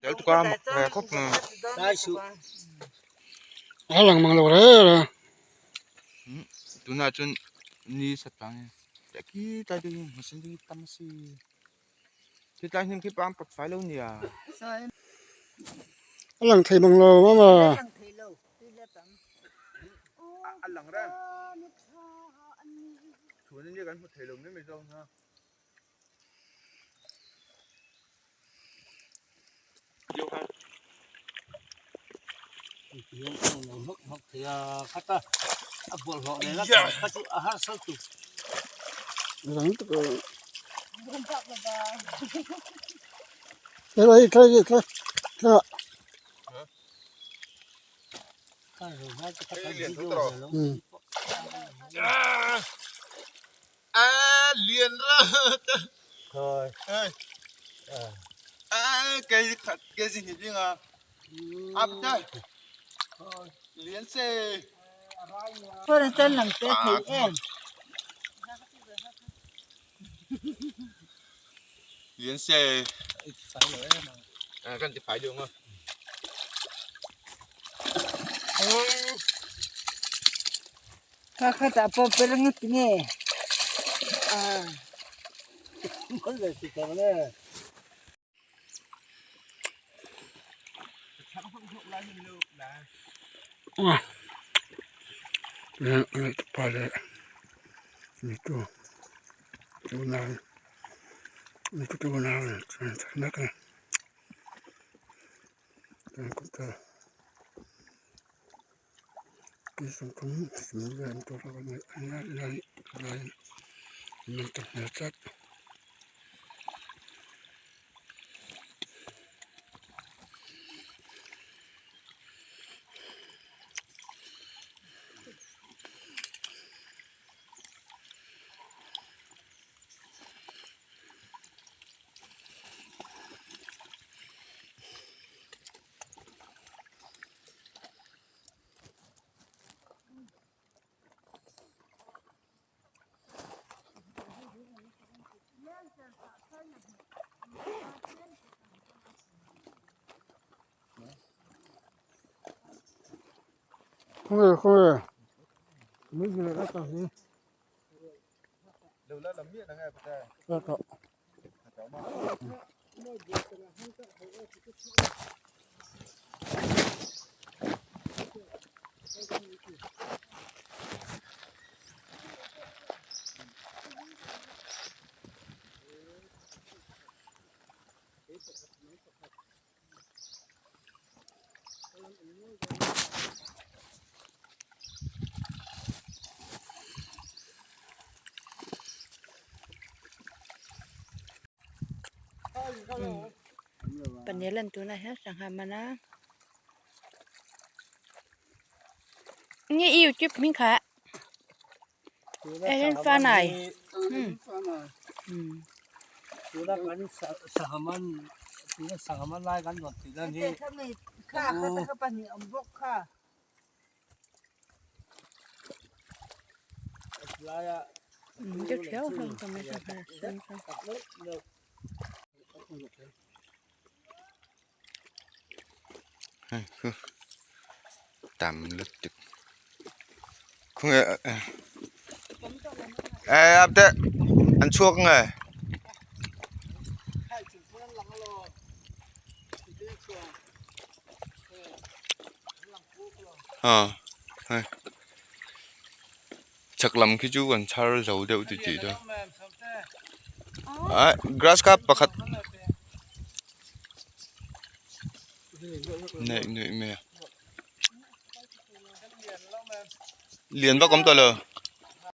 A lang mang lo re re. Tunah chuan ni sat vang in khi tlai te hi machine te hi tam a si khi tlai hnim khi pang pawt fai lo nia. A lang thei mang lo mama. A lang reng. Chhun ania kan hmu thei lo mai mai zawk nia. Đây đây đây đây. Ừ. A lian ra a cái cái gì nhỉ à áp đây lian xe lian xe à cần thì phải được không? Kha kha tah pawh pe la ngat nge Khawnge khawnge min hmu leh vek ang hi. La tawh. Panial an tunah hian sangha man a nge i youtube hming kha Ellen Fanai Tam lutuk khawnge eh ap te an chhuak nge ah hei chhak lam khi chu kan chhar zo deuh ti tih dawn ah grass cup pakhat neih nuih mai a lian vak awm tawh lo.